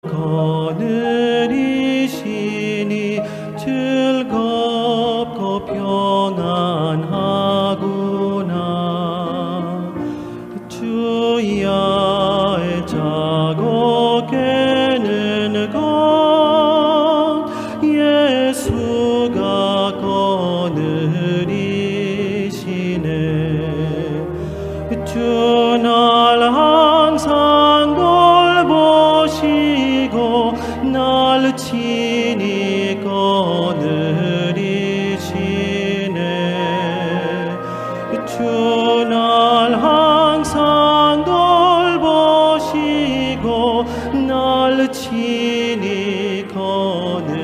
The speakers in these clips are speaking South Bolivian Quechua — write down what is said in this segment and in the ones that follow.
거느리시니 즐겁고 평안하구나. 주야의 자고 깨는 것 예수가 거느리시네. 주 날 항상 돌보시고 날 친히 거느리시네. 주 날 항상 돌보시고 날 친히 거느리시네.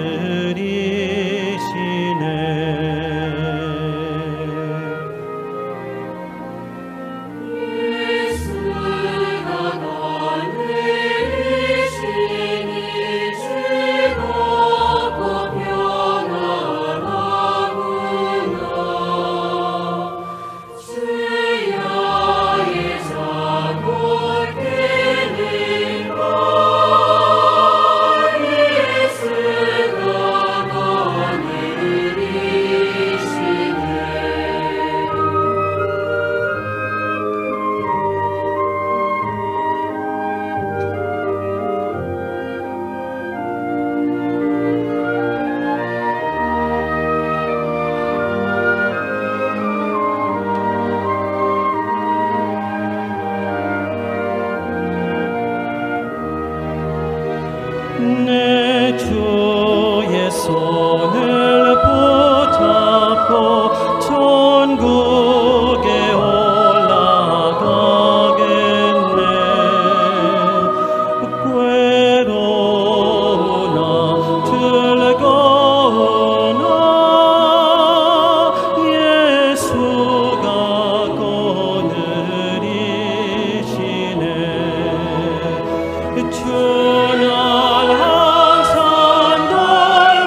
예수가 거느리시니 즐겁고 평안하구나. 주야의 자고 깨는 것 예수가 거느리시네. 내 주의 손을 붙잡고 천국에 올라가겠네. 괴로우나 즐거우나 예수가 거느리시네. 주 날 항상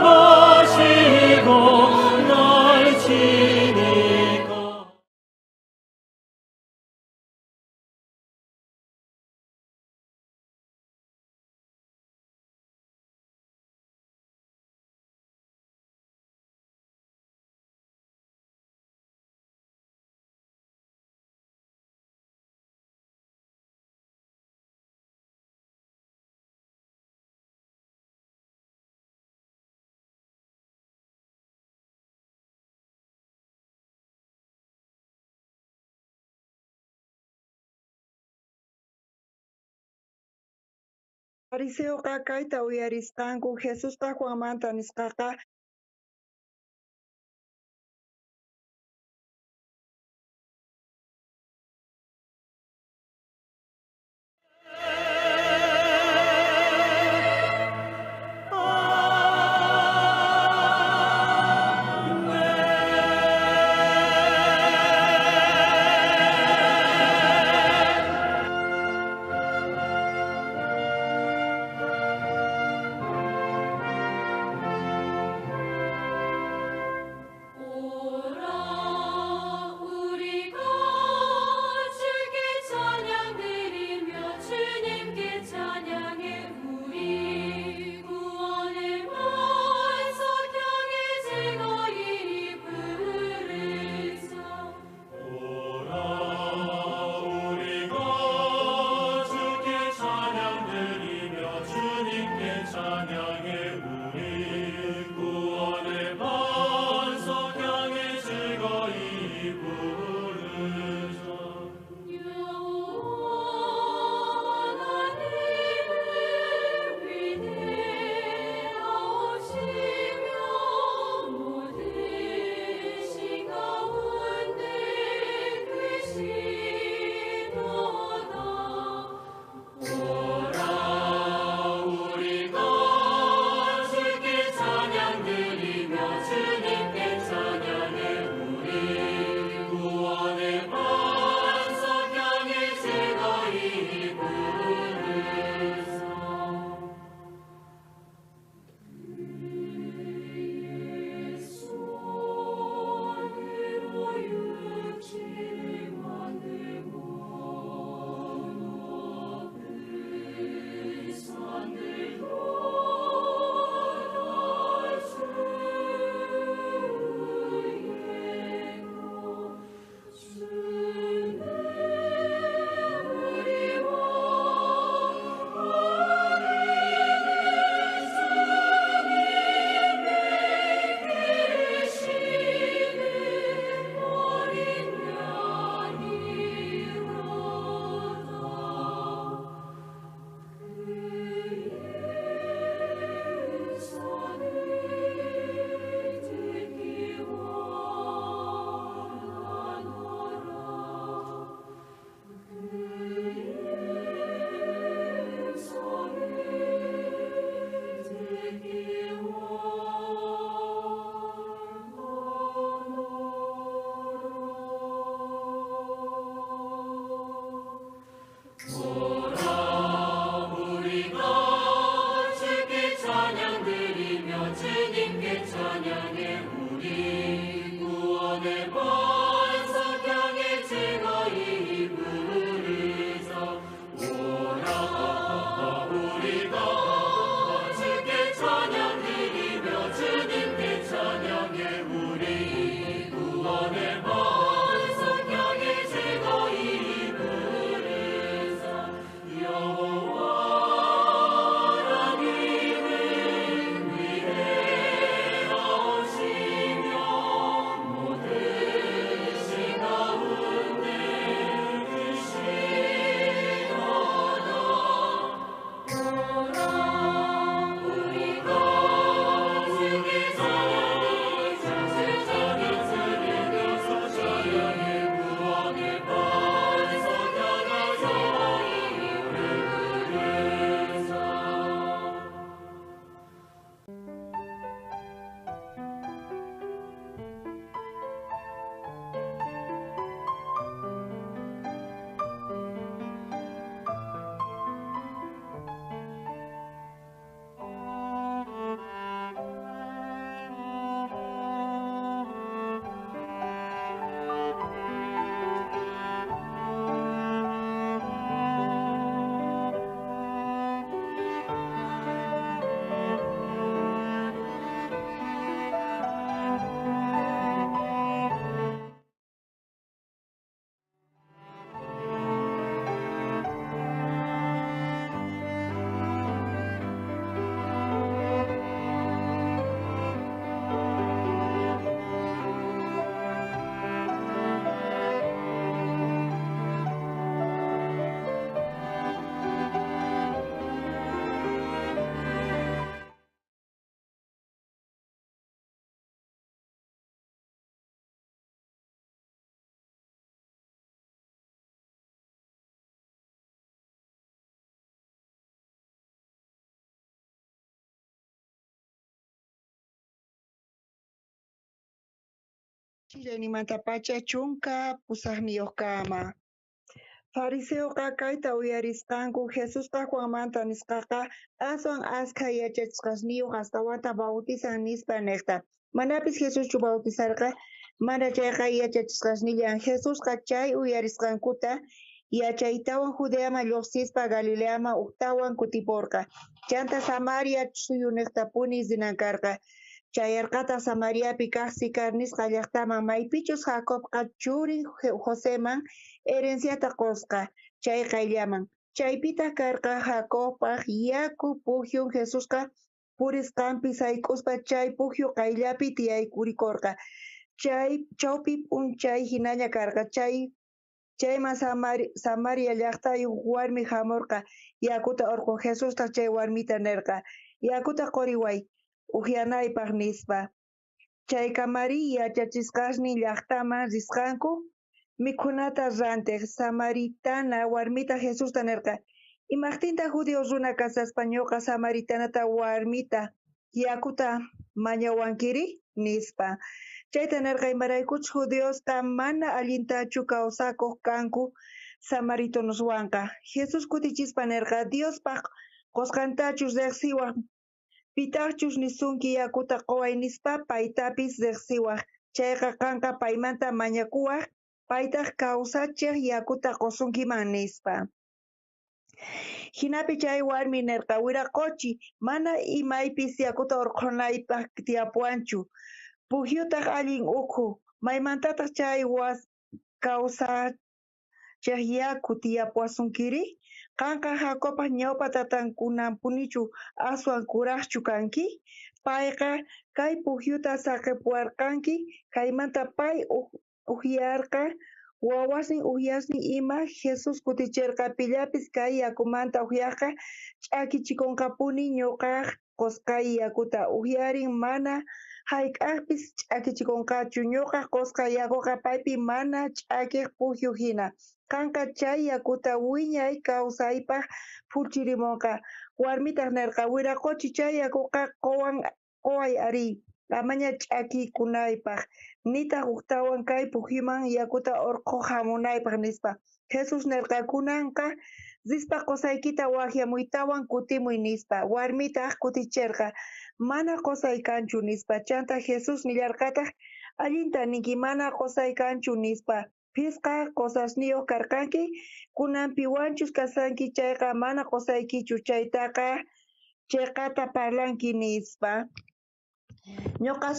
돌보시고 날 친히 Fariseoqa kayta uyarisqanku Jesusqa Juanmanta nisqaqa 아멘. Chillayninmantapacha 18kama. Fariseoqa kayta uyarisqanku, Jesusqa Juanmanta nisqaqa aswan ashkha yachachisqasniyoj, astawanta bautizan, nispa nejta. Manapis Jesuschu bautizarqa, manachayqa yachachisqasnillan. Jesusqa chay uyarisqankuta yachaytawan Judeaman llojsispa Galileaman ujtawan kutiporqa. Chanta Samaria suyunejtapuni rinan karqa. Chayarqataj Samariapi kaj Sicar nisqa llajtaman, maypichus Jacobqa churin Joseman herenciata qosqa, chay qayllaman. Chaypitaj karqa Jacobpaj yaku pujyun. Jesusqa purisqanpi sayk'uspa chay pujyu qayllapi tiyaykurikorqa. Chay chaupi p'unchay jinaña karqa. Chayman Samaria llajtayoj warmi jamorqa yakuta orqhoj. Jesustaj chay warmita nerqa: Yakuta qoriway ujyanaypaj, nispa. Chaykamari yachachisqasnin llajtaman risqanku mikhunata rantej. Samaritana warmitaj Jesusta nerqa: Imajtintaj judío runa kashaspa ñoqa samaritanata warmita yakuta mañawankiri? Nispa. Chayta nerqa imaraykuchus judiosqa mana allintachu kawsakoj kanku samaritanoswanqa. Jesús kutichispa nerqa: Diospaj qosqantachus rejsiwaj, pitajchus nisunki yakuta qoway nispa, paytapis rejsiwaj. Chayqa qanqa paymanta mañakuwaj, paytaj kawsachej yakuta qosunkiman, nispa. Jinapi chay warmi nerqa: Wiraqochi, mana imaypis yakuta orqhonaypaj tiyapuwanchu, pujyutaj allin ukhu. Maymantataj chay kawsachej yaku tiyapuwasunkiri? Qanqa Jacobpaj ñawpa tatankunampunichu aswan kurajchu kanki? Payqa kay pujyuta saqepuwarqanki, kaymanta pay ujyarqa, wawasnin ujyasnin ima. Jesús kuticherqa: Pillapis kay yakumanta ujyajqa ch'akichikonqapuni, ñoqaj qosqay yakuta ujyarin mana jayk'ajpis ch'akichikonqachu. Ñoqaj qosqay yakoqa paypi mana ch'akej pujyu jina. Qanqa chay yakuta wiñay kawsaypaj phullchirimonqa. Warmitaj nerqa: Wiraqochi, chay yakuqa qoway ari, amaña ch'akikunaypaj, nitaj ujtawan kay pujyuman yakuta orqhoj jamunaypaj, nispa. Jesús nerqa: Kunanqa rispa qosaykita wajyamuytawan kutimuy, nispa. Warmitaj kuticherqa: Mana qosay kanchu, nispa. Chanta Jesús nillarqataj: Allinta ninki, mana qosay kanchu, nispa. Phisqa qosasniyoj karqanki, kunan piwanchus kashanki chayqa mana qosaykichu, chaytaqa cheqata parlanki, nispa. Ñoqa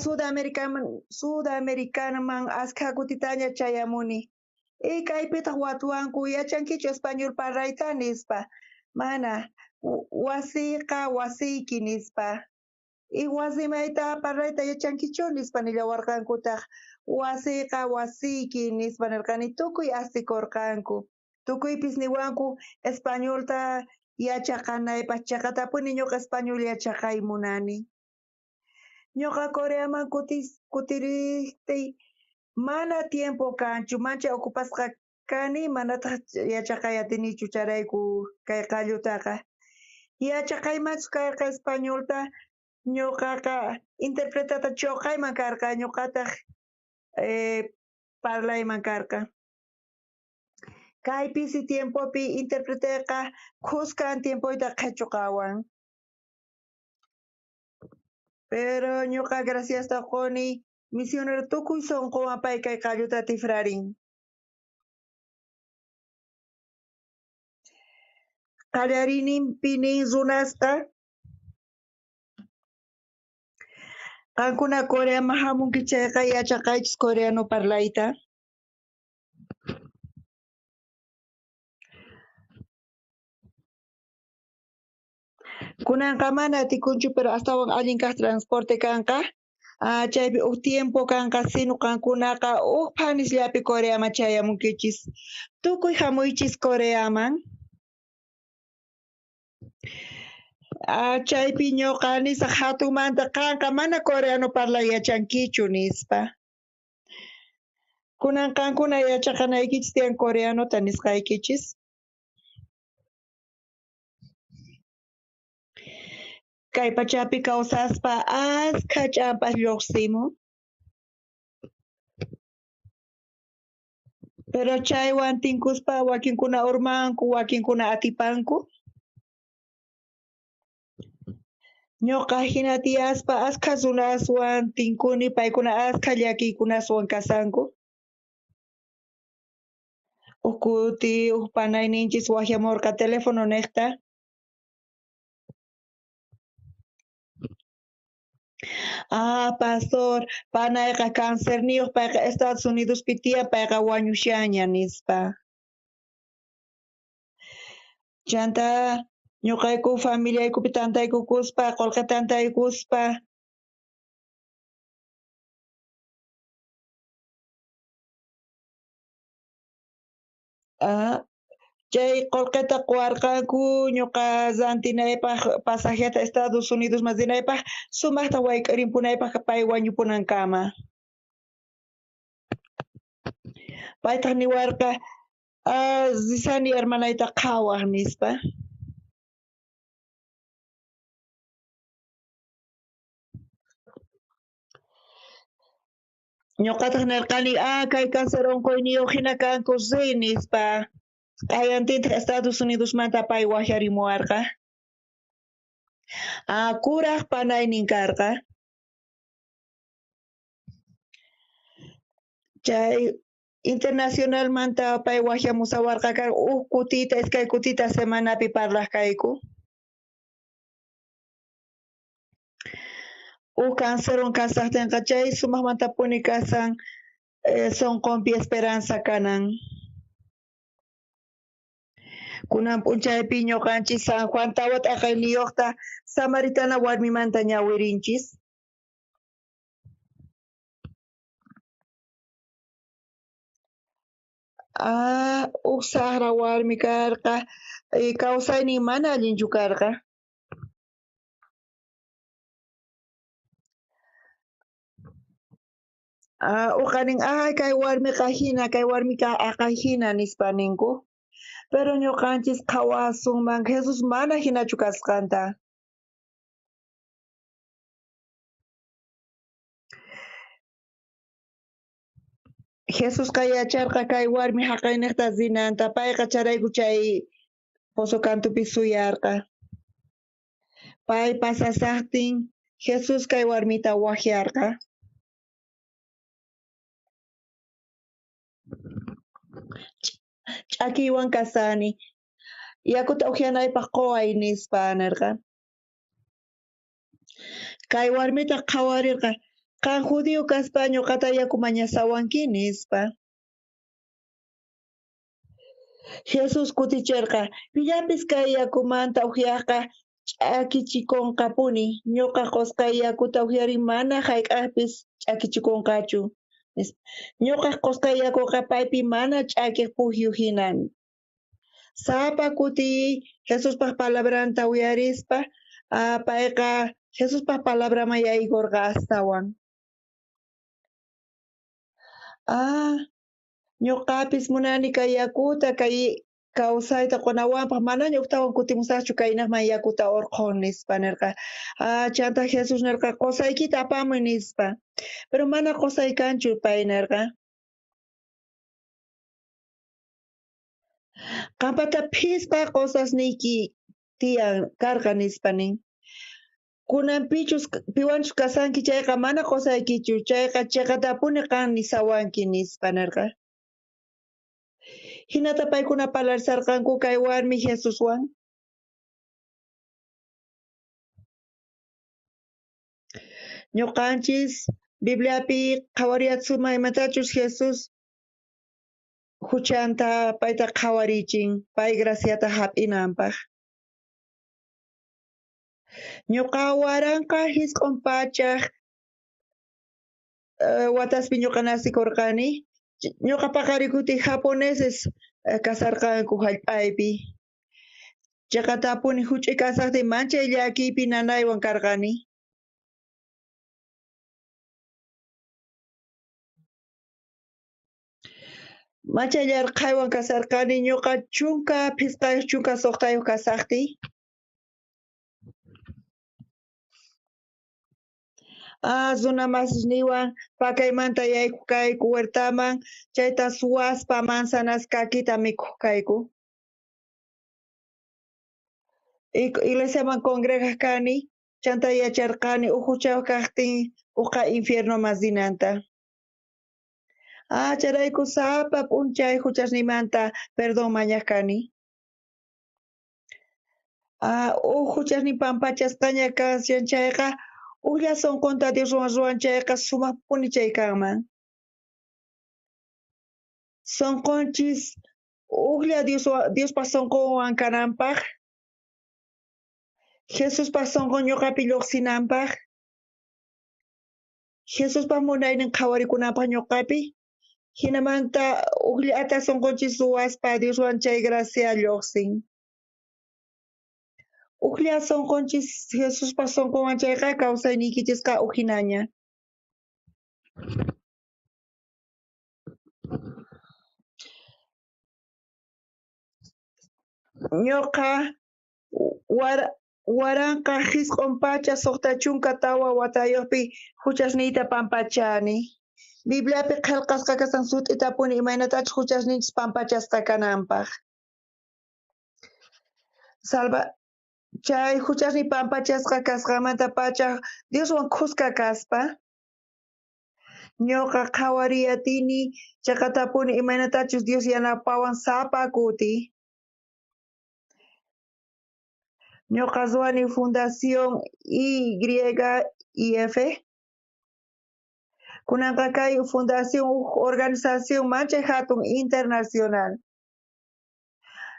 Sudamericanaman ashkha kutitaña chayamuni. Kaypitaj watuwanku, yachankichu español parlayta, nispa. Mana, wasiyqa wasiyki, nispa. Wasimayta parlayta yachankichu, nispa nillawarqankutaj. Wasiyqa wasiyki, nispa nerqani. Tukuy asikorqanku. Tukuypis niwanku españolta yachaqanaypaj, cheqatapuni ñoqa español yachaqay munani. Ñoqa Coreaman kutirejtiy mana tiempo kanchu, manchay ocupasqa kani, manataj yachaqay atinichu chayrayku kay qallutaqa. Yachaqaymanchu karqa españolta, ñoqaqa interpretata choqayman karqa, ñoqataj parlayman karqa. Kay pisi tiempopi interpreteqa khuskan tiempoyta qhechuqawan. Pero ñoqa graciasta qoni misionero tukuy sonqowan pay kay qalluta tifrarin. Qallariyninpi nin runasqa qankuna Coreaman jamunki chayqa yachaqaychis coreano parlayta. Kunanqa mana atikunchu, pero astawan allin kaj transporte kanqa. Chaypi uj tiempo kanqa, sino qankunaqa uj phanisllapi Coreaman chayamunkichis. Tukuy jamuychis Coreaman. Chaypi ñoqa nisaj jatunmanta qanqa mana coreano parlay yachankichu, nispa. Kunan qankuna yachaqanaykichis tiyan coreanota nisqaykichis. Kay pachapi kawsaspa askha ch'ampas lluqsimun. Pero chaywan tinkuspa wakinkuna urmanku, wakinkuna atipanku. Ñuqa hina tiyaspa askha runaswan tinkuni, paykuna askha llakiykunaswan kasanku. Uj kuti uj panayninchis wajyamurqa teléfono niqta. Ah, pastor, panayqa cancerniyuq, payqa Estados Unidospi tiyan, payqa wañushanña, nispa. Chanta ñuqayku familiaykupi tantaykukuspa, qullqi tantaykuspa. Ah, chay qullqita quwarqanku ñuqa rantinaypaq pasajeta Estados Unidosman rinaypaq, sumaqta wayk'urimpunaypaq pay wañupunankama. Paytaq niwarqa, ah, risani hermanayta qhawaq, nispa. Ñuqataq nirqani, ah, kay cáncer unquyniyuq hina kanku, riy, nispa. Q'ayantintaq Estados Unidosmanta pay wajyarimuwarqa. Ah, kuraj panaynin karqa. Chay internacionalmanta pay wajyamusawarqa karqa, uj kutita, iskay kutita semanapi parlaj kayku. Uj cancerwan kasajtenqa chay sumajmantapuni kasan, sonqonpi esperanza kanan. Kunan p'unchaypi ñuqanchis San Juan tawa t'aqayniyuqta samaritana warmimanta ñawirinchis. Ah, uj sajra warmi karqa, kawsaynin mana allinchu karqa. Ah, uqa nin, ay, kay warmiqa hina, kay warmiqa aqay hina, nispa ninku. Pero ñuqanchis qhawasunman Jesús mana hinachu kasqanta. Jesusqa yacharqa kay warmi haqayniqta rinanta, payqa charayku chay pozo kantupi suyarqa. Pay pasasaqtin Jesús kay warmita wajyarqa. Ch'akiywan kasani, yakuta ujyanaypaq quway, nispa nirqa. Kay warmita qhawarirqa, qan judío kaspa ñuqata yaku mañasawanki, nispa. Jesús kuticherqa, pillapis kay yakumanta ujyajqa ch'akichikonqapuni, ñuqa qusqay yakuta ujyari mana jayk'ajpis ch'akichikonqachu, nispa. Ñuqaj qusqay yakuqa paypi mana ch'akej pujyu jina. Sapa kuti Jesuspaj palabranta uyarispa, payqa Jesuspaj palabraman yaykurqa astawan. Ah, ñuqapis munani kay yakuta, kay kawsayta qunawanpaj, manaña ujtawan kutimusajchu kaynajman yakuta urqhun, nispa nirqa. Ah, chanta Jesús nirqa, qusaykita apamuy, nispa. Pero mana qusay kanchu, pay nirqa. Qampata phisqa qusasniyki tiyan karqa, nispa nin. Kunan piwanchus kasanki chayqa mana qusaykichu, chayqa cheqatapuni qan nisawanki, nispa nirqa. Hinata paykuna parlarsarqanku kay warmi Jesuswan. Ñuqanchis Bibliapi qhawariyatsuma imatachus Jesús juchanta payta qhawarichin, pay graciata hap'inanpaj. Ñuqa 1900 wataspi ñuqa nasikurqani. Ñuqa paqarikuti japoneses kasarqanku jallp'aypi. Chaqatapuni juch'uy kasaqtin manchay llakiypi nanaywan karqani. Manchay yarqhaywan kasarqani ñuqa 15, 16 kasaqtiy. Ah, runa masisniywan pakaymanta yaykoj kayku huertaman, chayta suwaspa manzanas kakita mikhoj kayku. Iglesiaman congregaj kani, chantá yacharqani uj juchayoj kajtin uqa infiernoman rinanta. Ah, chayrayku sapa p'unchay juchasniymanta perdón mañaj kani. Ah, uj juchasnin pampachasqaña kashan chayqa, ujlla sonqonta Dioswan ruwan chayqa sumajpuni chay kanman. Sonqonchis ujlla Diospaj sonqonwan kananpaj, Jesuspaj sonqon ñuqapi lluqsinanpaj, Jesuspaj munaynin qhawarikunanpaj ñuqapi, jinamanta ujllata sonqonchis ruwaspa Dioswan chay gracia lluqsin. Ujlla sonqonchis Jesuspaj sonqonwan chayqa kawsayniykichisqa ujinaña. Ñuqa 1964 watayojpi juchasniyta pampachani. Bibliapi qhelqasqa kashan sut'itapuni imaynatachus juchasninchis pampachasqa kananpaj. Salva chay juchasniy pampachasqa kasqanmantapacha Dioswan khuska kaspa ñuqa qhawariyatini cheqatapuni imaynatachus Dios yanapawan sapa kuti. Ñuqa ruwani Fundación YIF. Kunanqa kay fundación uj organización manchay jatun internacional.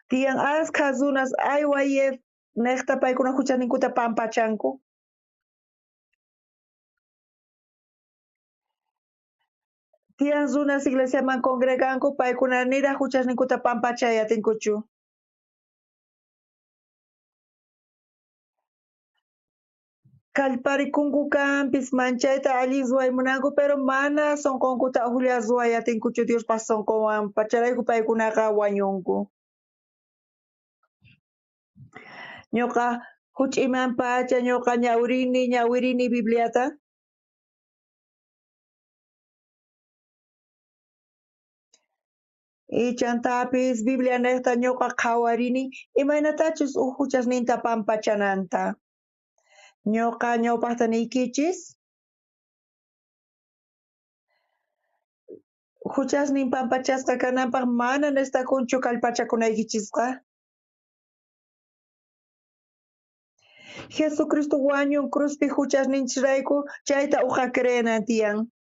Tiyan askha runas IYF nejta paykuna juchasninkuta pampachanku. Tiyan runas iglesiaman congreganku paykuna niraj juchasninkuta pampachay atinkuchu. Kallparikunku kanpis manchayta allin ruway munanku, pero mana sonqonkuta ujlla ruway atinkuchu Diospaj sonqonwan, chayrayku paykunaqa wañunku. Ñuqa juch'imanpacha ñuqa ñawirini Bibliata. Y chantapis Biblia nejta ñuqa qhawarini imaynatachus uj juchasninta pampachananta. Ñuqa ñawpajta niykichis, juchasnin pampachasqa kananpaj mana nestakunchu kallpachakunaykichisqa. Jesucristo wañun cruzpi juchasninchisrayku, chayta uqa creenan tiyan.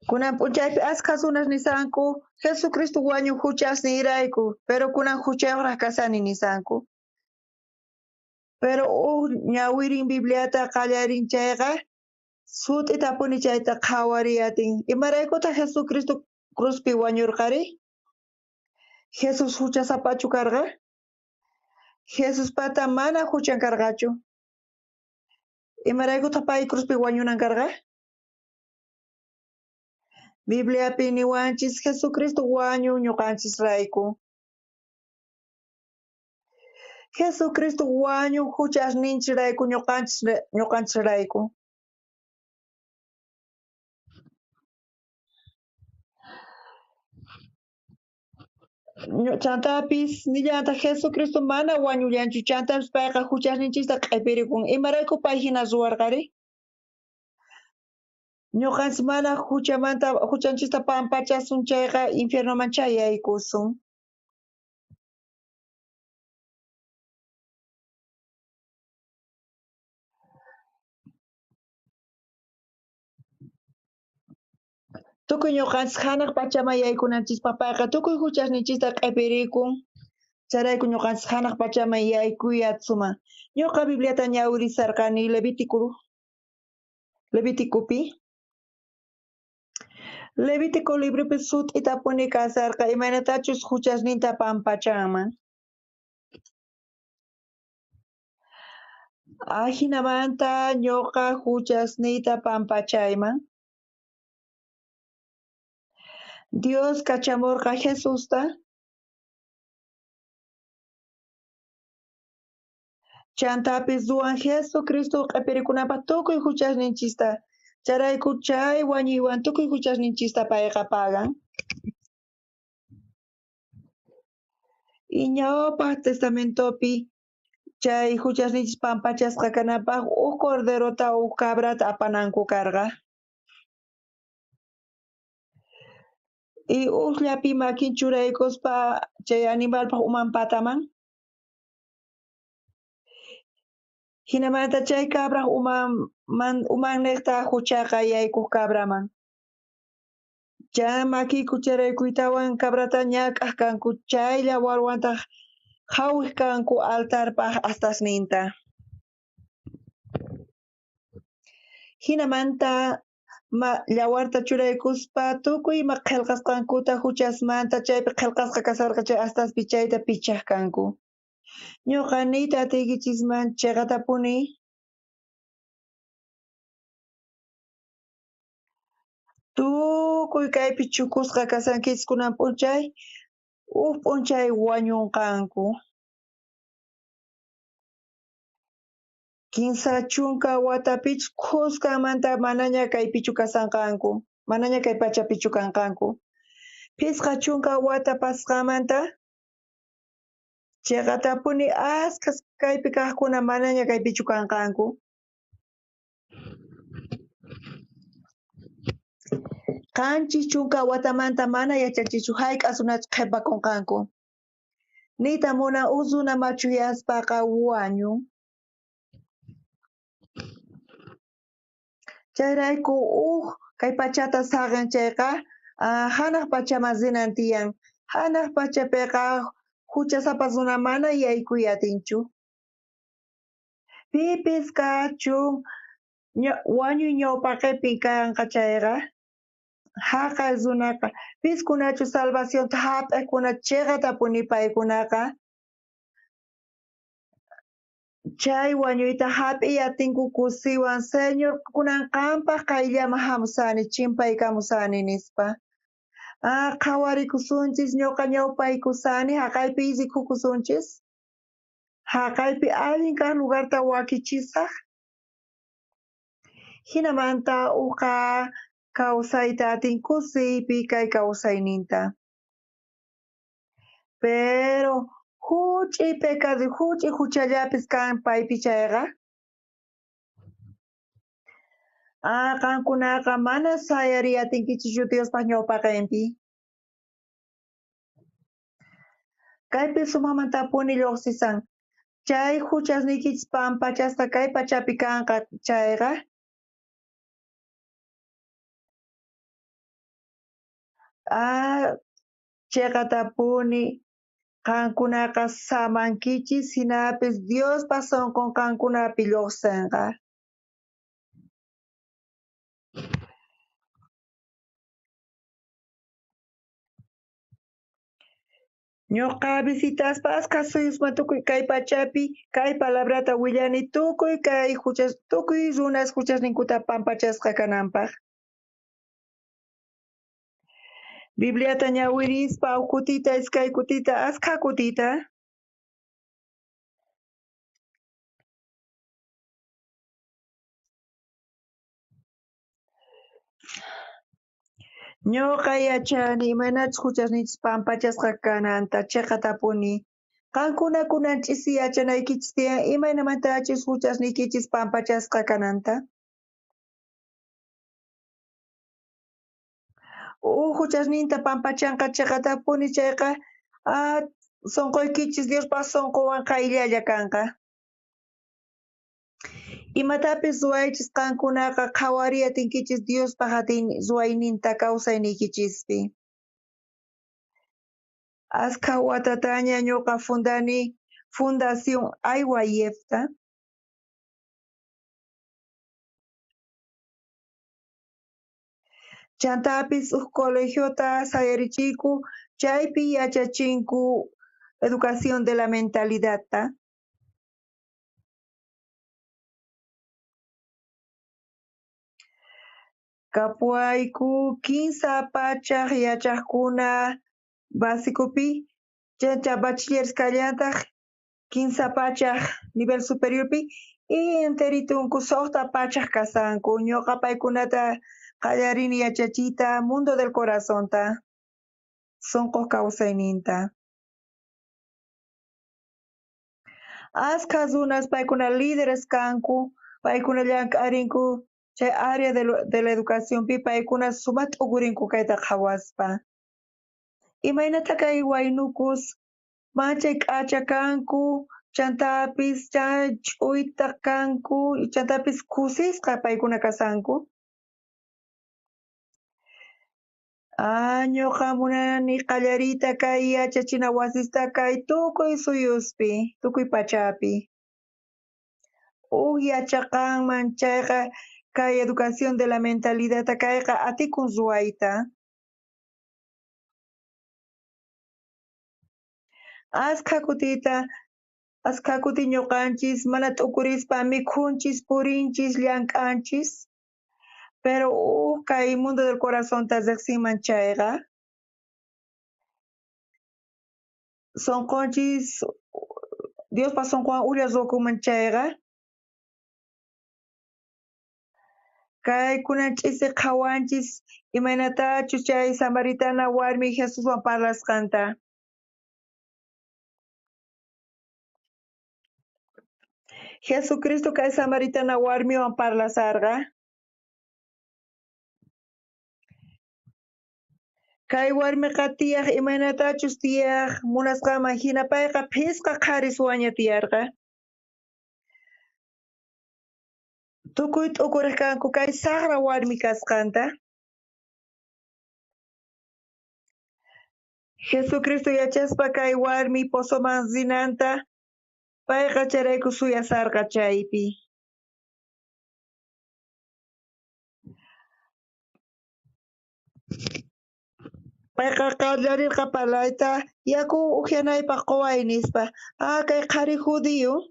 Kunan p'unchaypi askha runas nisanku Jesucristo wañun juchasniyrayku, pero kunan juchayojraj kasani nisanku. Pero uj ñawirin Bibliata qallarin chayqa, sut'itapuni chayta qhawariyatin. Imaraykutaj Jesucristo cruzpi wañurqari? Jesús juchasapachu karqa? Jesuspata mana juchan karqachu. Imaraykutaj pay cruzpi wañunan karqa? Bibliapi niwanchis Jesucristo wañun ñuqanchisrayku. Jesucristo wañun juchasninchisrayku ñuqanchisrayku. Chantapis nillantaq Jesucristo mana wañullanchu, chantapis payqa juchasninchista q'ipirikun. Imarayku pay hina ruwarqari? Ñuqanchis mana juchanchista pampachasun chayqa infiernoman chayaykusun. Tukuy ñuqanchis hanaq pachaman yaykunanchispaq payqa tukuy juchasninchista q'ipirikun. Chayrayku ñuqanchis hanaq pachaman yaykuyatsuman. Ñuqa Bibliata ñawirisarqani Leviticopi. Levítico libropi sut'itapuni kasarqa imaynatachus juchasninta pampachanman. Ajinamanta ñuqa juchasniyta pampachayman. Dios kachamurqa Jesusta. Chantapis ruwan Jesucristo q'epirikunapaj tukuy juchasninchista. Chayrayku chay wañuywan tukuy juchasninchista payqa pagan. Y ñawpaj testamentopi chay juchasninchis pampachasqa kananpaj uj corderota uj cabrata apananku karqa. Y ujllapi makin churaykuspa chay animalpaj uman pataman. Jinamanta chay cabraj umannejta juchaqa yaykoj cabraman. Chay makiyku churaykuytawan cabrata ñak'aj kanku, chay yawarwantaj jawij kanku altarpaj astasninta. Jinamanta yawarta churaykuspa tukuy ima qhelqasqankuta juchasmanta chaypi qhelqasqa kasharqa chay astaspi chayta pichaj kanku. Ñuqa niyta atiykichisman cheqatapuni. Tukuy kaypi chukusqa kashankichis kunan p'unchay, uj p'unchay wañunqanku. 30 watapichus khuskanmanta manaña kaypichu kashanqanku, manaña kay pachapichu kanqanku. 50 wata pasqanmanta cheqatapuni askhas kaypi kajkuna manaña kaypichu kanqanku. 70 watamanta mana yachachichu jayk'a runachus qhepakonqanku. Niyta munan uj runa machuyaspaqa wañun. Chayrayku uj kay pachata saqen chayqa janaj pachaman rinan tiyan. Janaj pachapiqa juchasapa runa mana yaykuy atinchu. Pipis kachun wañuy ñawpaqepi kanqa chayqa, jaqay runaqa piskunachu salvacionta jap'ejkuna cheqatapuni paykunaqa chay wañuyta jap'iy atinku kusiwan, Señor, kunan qanpaj qayllaman jamusani, chimpaykamusani nispa. Qhawarikusunchis, ñuqa ñawpaykusani, jaqaypi rikukusunchis. Jaqaypi allin kaj lugarta wakichisaj. Jinamanta uqa kawsayta atin kusiypi kay kawsayninta. Pero juch'i pecado, juch'i juchallapis kan paypi chayqa. Qankunaqa mana sayariy atinkichischu Diospaj ñawpaqenpi. Kaypi sumajmantapuni lluqsisan. Chay juchasniykichis pampachasqa kay pachapi kanqa chayqa. Cheqatapuni qankunaqa samankichis, jinapis Diospa sonqon qankunapi lluqsinqa. Ñuqa visitaspa askha suyusman tukuy kay pachapi kay palabrata willani tukuy kay juchas, tukuy runas juchasninkuta pampachasqa kananpaj. Bibliata ñawirispa uj kutita, iskay kutita, askha kutita. Ñuqa yachani imaynachus juchasninchis pampachasqa kananta cheqatapuni. Qankuna kunan ch'isi yachanaykichis tiyan imaynamantachus juchasniykichis pampachasqa kananta. Uj juchasninta pampachanqa cheqatapuni chayqa, sonqoykichis Diospaj sonqowan qayllalla kanqa. Imatapis ruwaychis qankunaqa qhawariy atinkichis Diospaj atin ruwayninta kawsayniykichispi. Askha watataña ñuqa fundani Fundación IYFta. Chantapis uj colegiota sayarichiyku, chaypi yachachinku educación de la mentalidadta. Kapuwayku 300 yachajkuna básicopi, chanta bachilleres kallantaj 300 nivel superiorpi y enteritunku 600 kasanku. Ñuqa paykunata qallarini yachachiyta mundo del corazonta, sunquq kawsayninta. Askha runas paykuna líderes kanku, paykuna llank'arinku chay área de la educacionpi, paykuna sumaqta t'ukurinku kayta qhawaspa. Imaynata kay waynukus manchay k'acha kanku, chantapis chay ch'uyta kanku, chantapis kusisqa paykuna kasanku. Ñuqa munani qallariyta kay yachachina wasista kay tukuy suyuspi, tukuy pachapi. Uj yachaqanman chayqa kay educación de la mentalidad kayqa atikun ruwayta. Askha kuti ñuqanchis mana t'ukurispa mikhunchis, purinchis, llank'anchis. Pero uj kay mundo del corazonta riqsinman chayqa, sunqunchis Diospa sunqunwan ujlla ruwakunman chayqa, kay kunan ch'isi qhawanchis imaynatachus chay samaritana warmi Jesuswan parlasqanta. Jesucristo kay samaritana warmiwan parlasarqa. Kay warmiqa tiyaq imaynatachus tiyaq munasqanman hina payqa phisqa qhariswanña tiyarqa. Tukuy t'ukuriq kanku kay saqra warmi kasqanta. Jesucristo yachaspa kay warmi pozoman rinanta, payqa chayrayku suyasarqa chaypi. Payqa qallarirqa parlayta, yaku ujyanaypaq quway nispa. Kay qhari judío.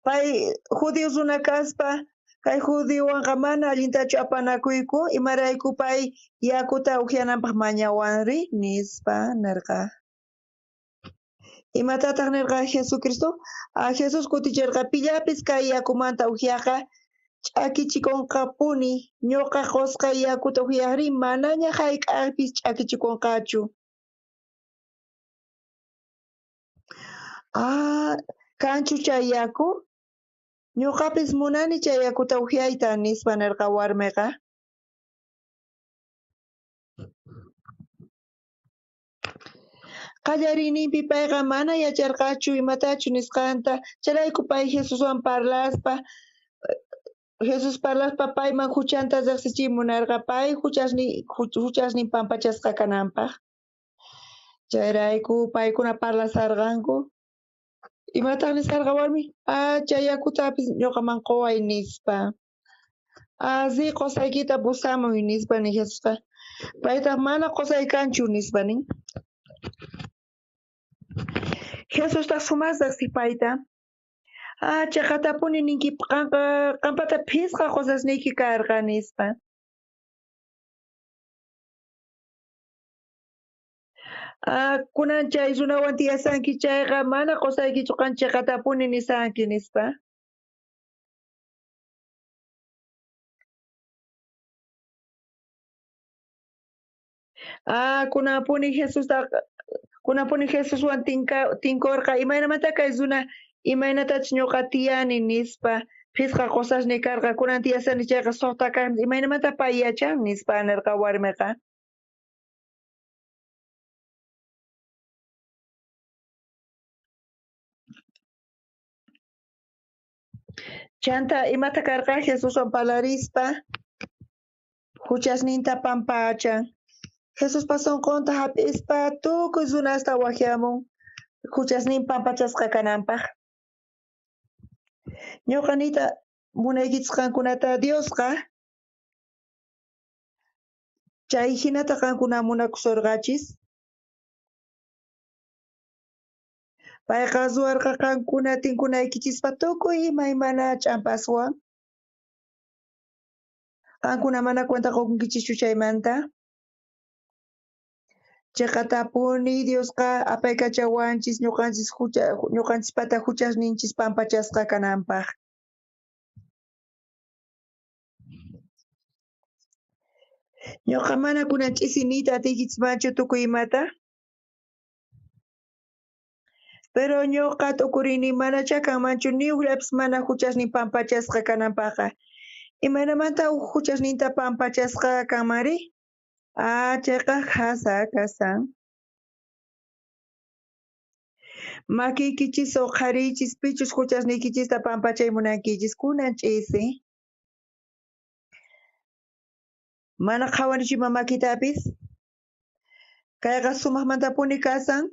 Pay judío runa kaspa, kay judiowanqa mana allintachu apanakuyku, imarayku pay yakuta ujyananpaq mañawanri nispa nerqa. Imatataq nerqa Jesucristo? Jesús kuticherqa, pillapis kay yakumanta ujyaqa ch'akichikonqapuni, ñuqa qusqay yakuta ujyajri manaña jayk'ajpis ch'akichikonqachu. Kanchu chay yaku? Ñuqapis munani chay yakuta ujyayta, nispa nerqa warmeqa. Qallariyninpi payqa mana yacharqachu imatachu nisqanta, chayrayku pay Jesuswan parlaspa, Jesús parlaspa payman juchanta riqsichiy munarqa, pay juchasnin pampachasqa kananpaq. Chayrayku paykuna parlasarqanku. Imataq nisarqa warmi? Chay yakutapis ñuqaman quway nispa. Riy qusaykita pusamuy nispa nin Jesusqa. Paytaq mana qusay kanchu nispa nin. Jesustaq sumaqta riqsiq payta. Chaqatapuni ninki qampata phisqa qusasniyki karqa nispa. Kunan chay runawan tiyasanki chayqa mana qusaykichu qan chaqatapuni nisanki nispa. Kunanpuni kunanpuni Jesuswan tinkorqa, imaynamanta kay runa imaynatachus ñuqa tiyani nispa, phisqa qusasniy karqa, kunan tiyasani chayqa suqta kaq, imaynamanta pay yachan nispa nerqa warmeqa. Chanta imata karqa Jesuswan parlarispa juchasninta pampachan. Jesuspa sunqunta hap'ispa tukuy runasta wajyamun juchasnin pampachasqa kananpaq. Ñuqa niyta munaykichis qankunata Diosqa chay hinata qankuna munakusorqachis. Payqa ruwarqa qankuna tinkunaykichispa tukuy imaymana ch'ampaswan. Qankuna mana cuenta qukunkichischu chaymanta. Cheqatapuni Diosqa apaykachawanchis ñuqanchis hucha ñuqanchispata huchasninchis pampachasqa kananpaq. Ñuqa mana kunan ch'isi niyta atiykichismanchu tukuy imata. Pero ñuqa t'ukurini manachá kanmanchu ni ujllapis mana huchasnin pampachasqa kananpaqqa. Imaynamanta uj huchasninta pampachasqa kanmanri? Ah, chayqa khasa kasan. Makiykichis uqhariychis pichus huchasniykichista pampachay munankichis kunan ch'isi. Mana qhawanichu ima makitapis. Kayqa sumaqmantapuni kasan.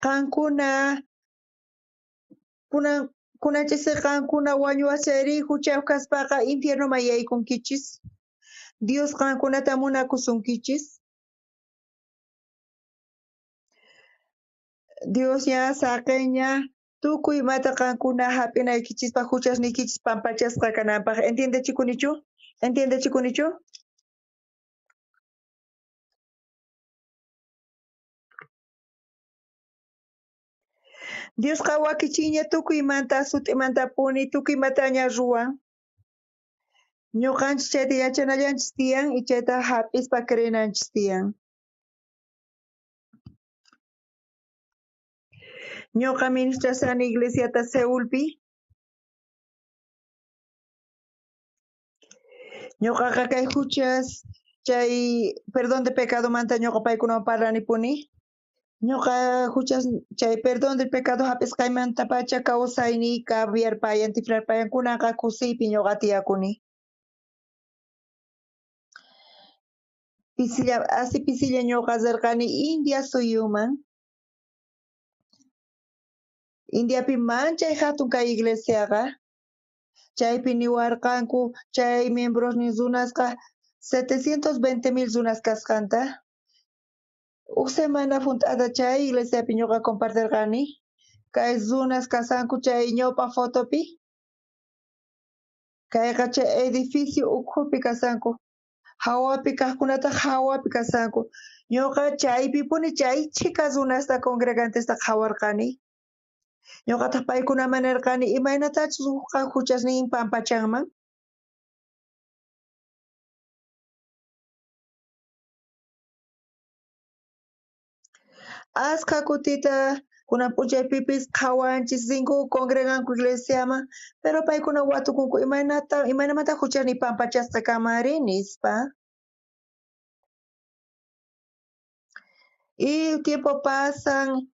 Qankuna kunan kunan ch'isi qankuna wañuwachayri huchayuq kaspaqa infiernoman yaykunkichis. Dios qankunata munakusunkichis. Dios ña saqeña tukuy imata qankuna hap'inaykichispaq huchasniykichis pampachasqa kananpaq. ¿Entiendechikunichu? ¿Entiendechikunichu? Diosqa wakichinña tukuymanta sut'imantapuni tukuy imataña ruwan. Ñuqanchis chayta yachanallanchis tiyan y chayta hap'ispa creenanchis tiyan. Ñuqa ministrashani iglesiata Seulpi. Ñuqaqa kay huchas chay perdón de pecadomanta ñuqa paykunawan parlanipuni. Ñuqa huchas chay perdón del pecado hap'isqaymantapacha kawsayniy cambiarpayan tikrarpayan kunanqa kusiypi ñuqa tiyakuni. Pisilla asi pisilla ñuqa rirqani India suyuman. Indiapi manchay hatun kay iglesiaqa. Chaypi niwarqanku chay miembrosnin runasqa 720,000 runas kasqanta. Uj semana junt'ata chay iglesiapi ñuqa compartirqani. Kay runas kasanku chay ñawpa fotopi. Kayqa chay edificio ukhupi kasanku. Hawapi kaqkunataq hawapi kasanku. Ñuqa chaypipuni chay chhika runasta congregantesta qhawarqani. Ñuqataq paykunaman nirqani imaynatachus ujqa huchasnin pampachanman. Askha kutita kunan p'unchaypipis qhawanchis rinku congreganku iglesiaman, pero paykuna watukunku imaynata imaynamanta huchasniy pampachasqa kanmanri nispa. Y tiempo pasan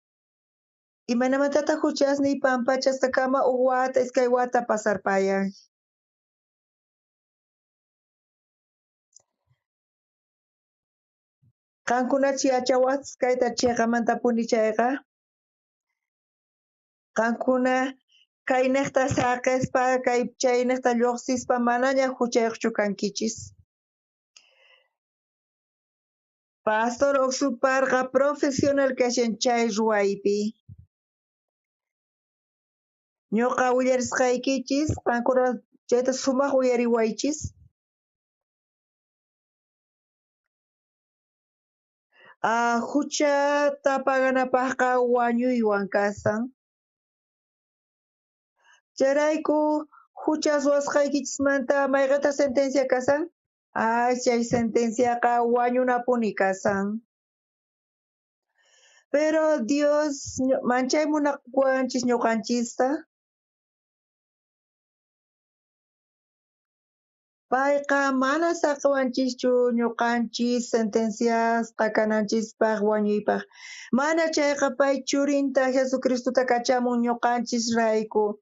imaynamantataq huchasniy pampachasqa kanman uj wata iskay wata pasarpayan. Qankunachu yachawaqchis kayta chiqamantapuni chayqa. Qankuna kayniqta saqispa kay chayniqta lluqsispa manaña huchayuqchu kankichis. Pastor Oxuparqa profesional kashan chay ruwaypi. Ñuqa willarisqaykichis qankuna chayta sumaq uyariwaychis. Ah, huchata paganapaqqa wañuywan kasan. Chayrayku hucha ruwasqaykichismanta mayqintaq sentencia kasan? Ay, chay sentenciaqa wañunapuni kasan. Pero Dios manchay munakuwanchis ñuqanchista. Payqa mana saqiwanchischu ñuqanchis sentenciasqa kananchispaq wañuypaq. Mana chayqa pay churinta Jesucristota kachamun ñuqanchis rayku.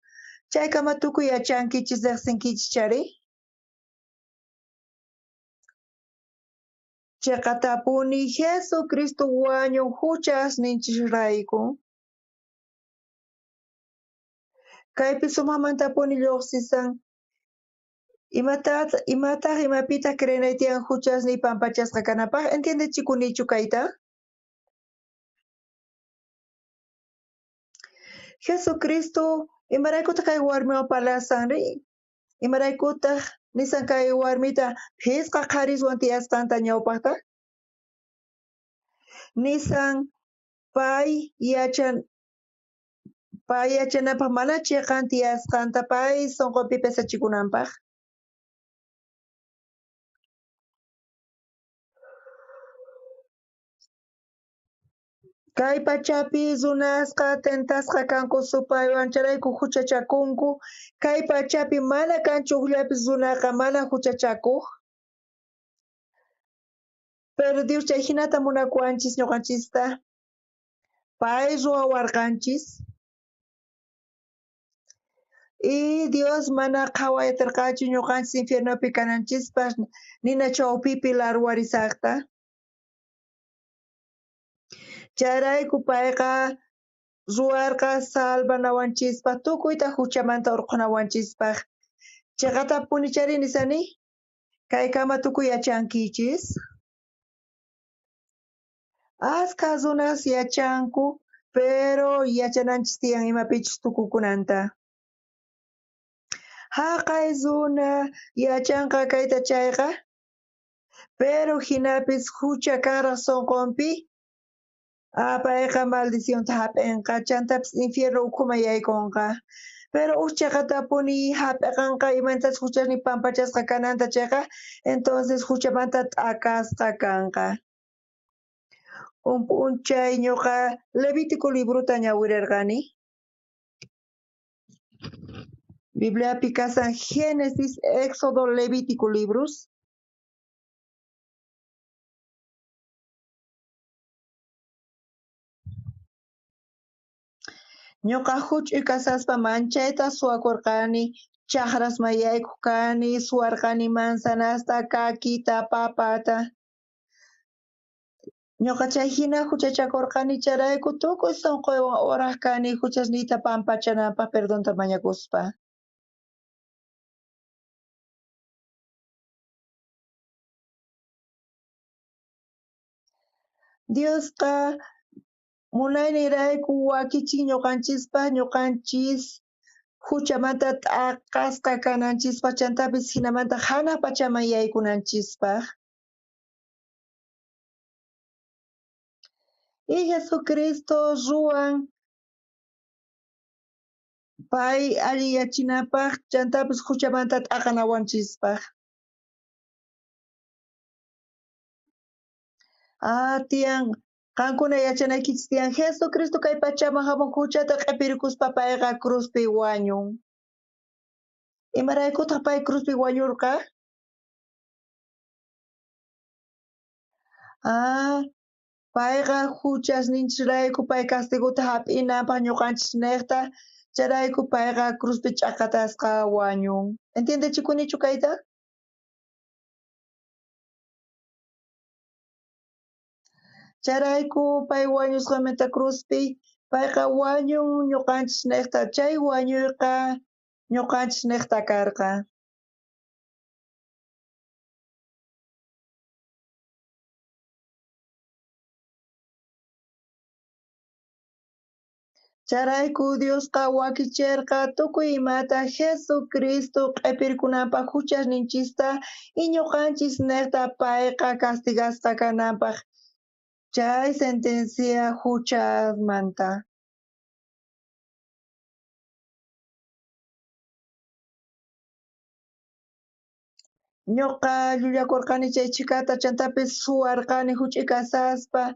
Chaykama tukuy yachankichis riqsinkichis chari. Chiqatapuni Jesucristo wañun huchasninchisrayku. Kaypi sumaqmantapuni lluqsisan. Imataq imataq imapitaq creenay tiyan huchasniy pampachasqa kanapaq? ¿Entiendechikunichu kayta? Jesucristo imaraykutaq kay warmiwan parlasanri? Imaraykutaq Nisan kay warmita phisqa qhariswan tiyasqanta ñawpaqta. Nisan pay yachan pay yachananpaj mana chiqan tiyasqanta pay sunqunpi pesachikunanpaj. Kay pachapi runasqa tentasqa kanku supaywan chayrayku huchachakunku. Kay pachapi mana kanchu ujllapis runaqa mana huchachakuq. Pero Dios chay hinata munakuwanchis ñuqanchista. Pay ruwawarqanchis. Y Dios mana qhawayatirqachu ñuqanchis infiernopi kananchispaq nina chawpipi larwarisaqta. Chayrayku payqa ruwarqa salvanawanchispaq tukuyta huchamanta urqhunawanchispaq. Chiqatapuni chari nisani? Kaykama tukuy yachankichis. Askha runas yachanku, pero yachananchis tiyan imapichus tukukunanta. Haqay runa yachanqa kayta chayqa, pero hinapis hucha kanraq sunqunpi, payqa maldicionta hap'inqa, chantapis infierno ukhuman yaykunqa. Pero uj chiqatapuni hap'iqanqa imantachus huchasnin pampachasqa kananta chayqa, entonces huchamanta t'akasqa kanqa. Un p'unchay ñuqa Levítico librota ñawirirqani. Bibliapi kasan Génesis, Éxodo, Levítico libros. Ñuqa huch'uy kasaspa manchayta suwakurqani, chaqrasman yaykuq kani, suwarqani manzanasta, kakita, papata. Ñuqa chay hina huchachakurqani chayrayku tukuy sunquywan oraq kani huchasniyta pampachananpaq perdonta mañakuspa. Diosqa munaynirayku wakichin ñuqanchispaq, ñuqanchis huchamanta t'aqasqa kananchispaq, chantapis hinamanta hanaq pachaman yaykunanchispaq. Y Jesucristo ruwan pay alliyachinapaq, chantapis huchamanta t'aqanawanchispaq. Tiyan qankuna yachanaykichis tiyan Jesucristo kay pachaman hamun huchata q'ipirikuspa payqa cruzpi wañun. Imaraykutaq pay cruzpi wañurqa? Payqa huchasninchisrayku pay castigota hap'inanpaq ñuqanchis niqta, chayrayku payqa cruzpi ch'aqatasqa wañun. ¿Entiendechikunichu kayta? Chayrayku pay wañusqanmanta cruzpi, payqa wañun ñuqanchis niqta, chay wañuyqa ñuqanchis niqta karqa. Chayrayku Diosqa wakicherqa tukuy imata Jesucristo q'ipirkunanpaq huchasninchista y ñuqanchis niqta payqa castigasqa kananpaq chay sentencia huchamanta. Ñuqa llullakurqani chay chhikata chantapis suwarqani huch'uy kasaspa.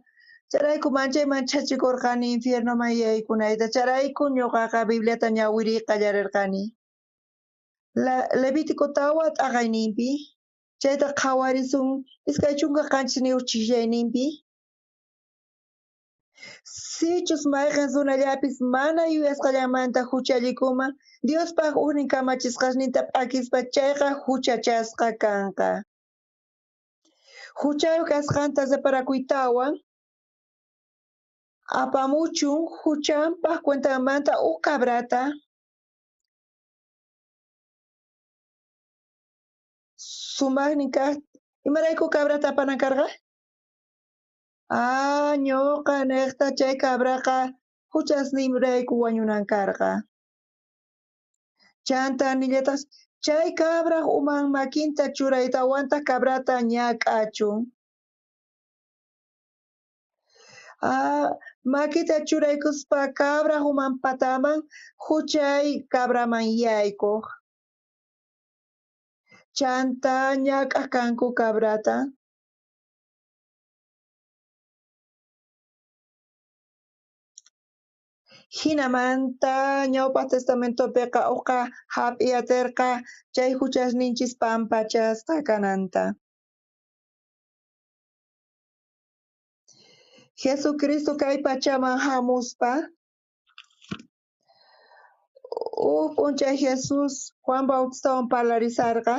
Chayrayku manchay manchachikurqani infiernoman yaykunayta. Chayrayku ñuqaqa Bibliata ñawiriy qallarirqani. Levítico tawa t'aqayninpi, chayta qhawarisun 27 ch'isiyayninpi. Sichus mayqin runallapis mana yuyasqallanmanta huchallikuman, Diospaq ujnin kamachisqasninta p'akispa chayqa huchachasqa kanqa. Huchayuq kasqanta reparakuytawan, apamuchun huchanpaq cuentanmanta uj cabrata, sumaqnin kaq. Imarayku cabrata apanan karqa? Ñuqa niqta chay cabraqa huchasninrayku wañunan karqa. Chanta nillataq Chay cabraj uman makinta churaytawantaj cabrata ñak'achun. Makita churaykuspa cabraj uman pataman juchay cabraman yaykoj. Chanta ñak'aj kanku cabrata. Jinamanta ñawpaq testamentopiqa uqa hap'iyaterqa chay juchasninchis pampachasqa kananta. Jesucristo kay pachaman hamuspa uj p'unchay Jesús Juan Bautistawan parlarisarqa.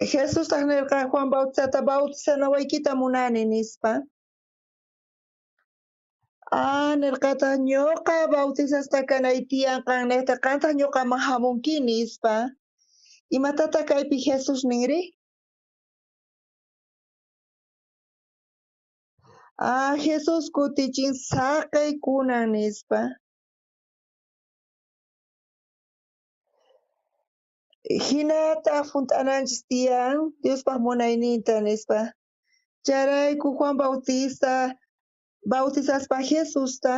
Jesustaq nirqa Juan Bautistata bautizanawaykita munani nispa. Nirqataq ñuqa bautizasqa kanay tiyan qannejta qantaq ñuqaman hamunki nispa. Imatataq kaypi Jesús ninri? Jesús kutichin saqey kunan nispa. Hinataq junt'ananchis tiyan Diospaj munayninta nispa. Chayrayku Juan Bautista bautizaspa Jesusta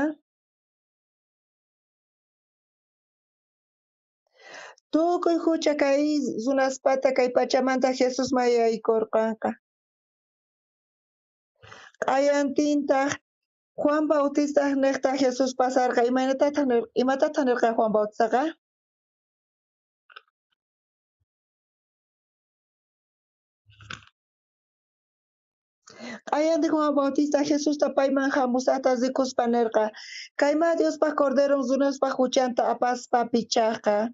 tukuy hucha kay runaspata kay pachamanta Jesús mayaykorqanqa. Q'ayantintaq Juan Bautista niqta Jesús pasarqa. Imatataq nirqa Juan Bautistaqa? Q'ayantin Juan Bautista Jesusta payman hamusaqta rikuspa nirqa, kaymá Diospaj Corderon runaspaj huchanta apaspa pichajqa.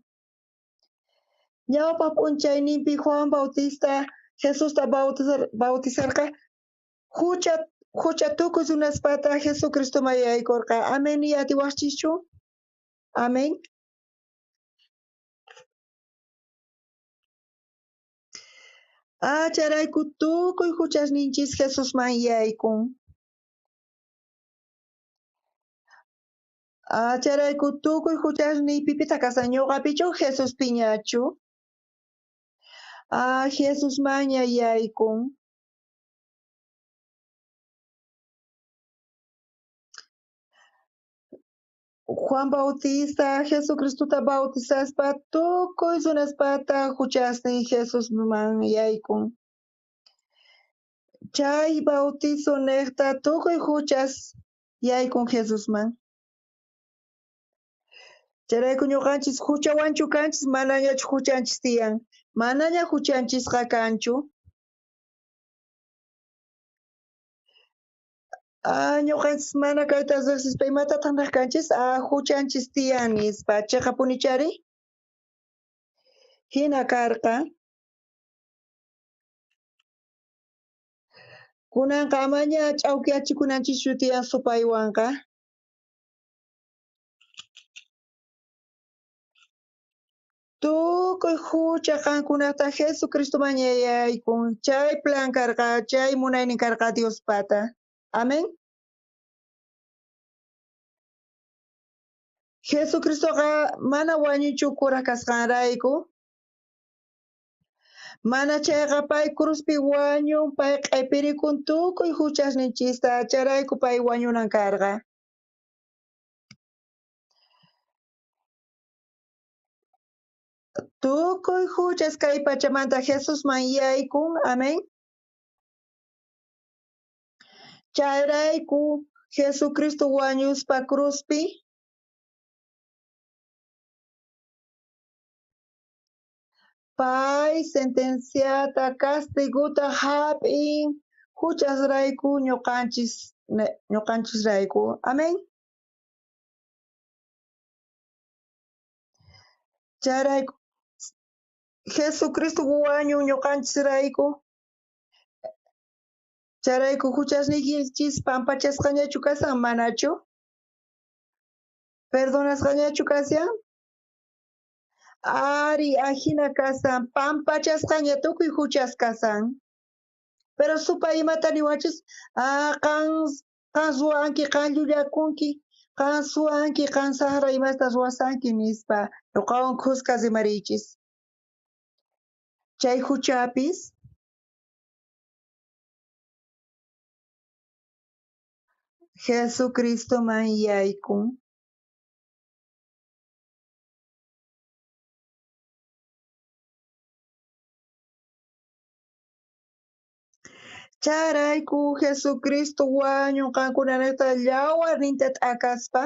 Ñawpaq p'unchayninpi Juan Bautista Jesusta bautizarqa hucha tukuy runaspata Jesucristoman yaykorqa. Amén niy atiwaqchischu? Amén. Chayrayku tukuy huchasninchis Jesusman yaykun. Chayrayku tukuy huchasniy pipitaq kasan ñuqapichu Jesuspiñachu? Jesusmanña yaykun. Juan Bautista Jesucristota bautizaspa tukuy runaspata huchasnin Jesusman yaykun. Chay bautizo niqta tukuy huchas yaykun Jesusman. Chayrayku ñuqanchis huchawanchu kanchis manañachu huchanchis tiyan. Manaña huchanchisqa kanchu. Ñuqanchis mana kayta riqsispa imatataq niq kanchis? Huchanchis tiyan nispa. Chiqapunichari? Hina karqa. Kunanqa amaña ch'awkiyachikunanchischu tiyan supaywanqa. Tukuy hucha qankunata Jesucristoman yaykun. Chay plan karqa, chay munaynin karqa Diospata. Amén. Jesucristoqa mana wañunchu kuraj kasqanrayku. Mana chayqa pay cruzpi wañun, pay q'ipirikun tukuy huchasninchista, chayrayku pay wañunan karqa. Tukuy huchas kay pachamanta Jesusman yaykun. Amén. Chayrayku Jesucristo wañuspa cruzpi pay sentenciata castiguta hap'in huchasrayku ñuqanchisrayku. Amén. Chayrayku Jesucristo wañun ñuqanchisrayku. Chayrayku huchasniykichis pampachasqañachu kasan manachu? Perdonasqañachu kashan? Ari ajina kasan pampachasqaña tukuy huchas kasan. Pero supay imata niwachis? Qan ruwanki, qan llullakunki, Qan suwanki, qan sajra imasta ruwasanki nispa, ñuqawan khuska rimariychis. Chay huchapis Jesucristoman yaykun. Chayrayku Jesucristo wañun qankunanejta llawarninta t'akaspa.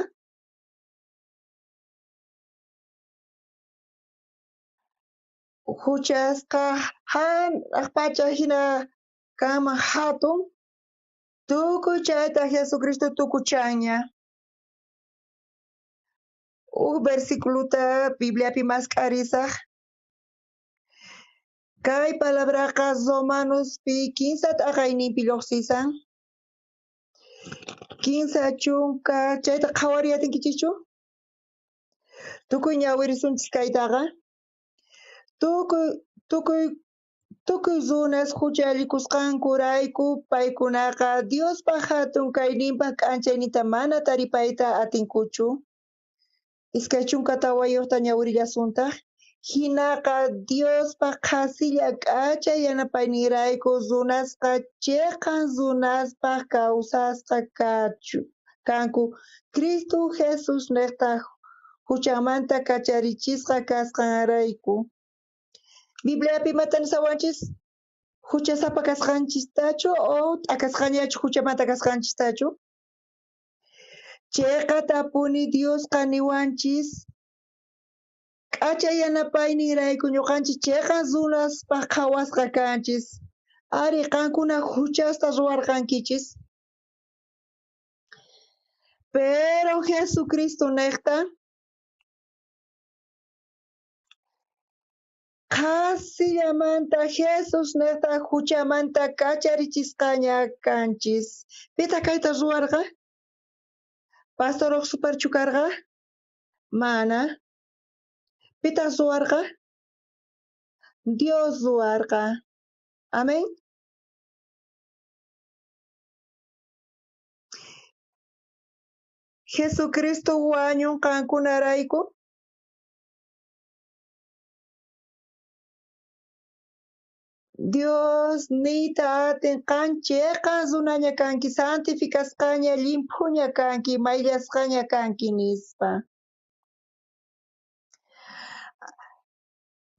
Huchasqa hanaq pacha hina kanman hatun, tukuy chayta Jesucristo tukuchanña. Uj versiculota Bibliapi mask'arisaj. Kay palabraqa Romanospi 15 t'aqayninpi lluqsisan. 30 chayta qhawariyatinkichikchu? Tukuy ñawirisunchis kaytaqa. Tukuy runas huchallikusqankurayku paykunaqa Diospa hatun kayninpa k'anchayninta mana taripayta atinkuchu. 24 ñawirillasuntaj. Hinaqa Diospa qhasilla k'acha yanapayninrayku runasqa cheqan runaspaj kawsasqa kanku. Cristo Jesús nejta huchamanta kacharichisqa kasqanrayku. Bibliapi imata nisawanchis? Huchasapa kasqanchistachu o t'akasqañachu huchamanta kasqanchistachu? Cheqatapuni Diosqa niwanchis k'acha yanapayninrayku ñuqanchis cheqan runaspaj qhawasqa kanchis. Ari qankuna huchasta ruwarqankichis. Pero Jesucristo nejta qhasillamanta Jesús nejta huchamanta kacharichisqaña kanchis. Pitaq kayta ruwarqa? Pastor uqsuparchu karqa? Mana. Pitaq ruwarqa? Dios ruwarqa. Amén. Jesucristo wañun qankunarayku. Dios niyta atin qan cheqan runaña kanki, santificasqaña, llimphuña kanki, mayllasqaña kanki nispa.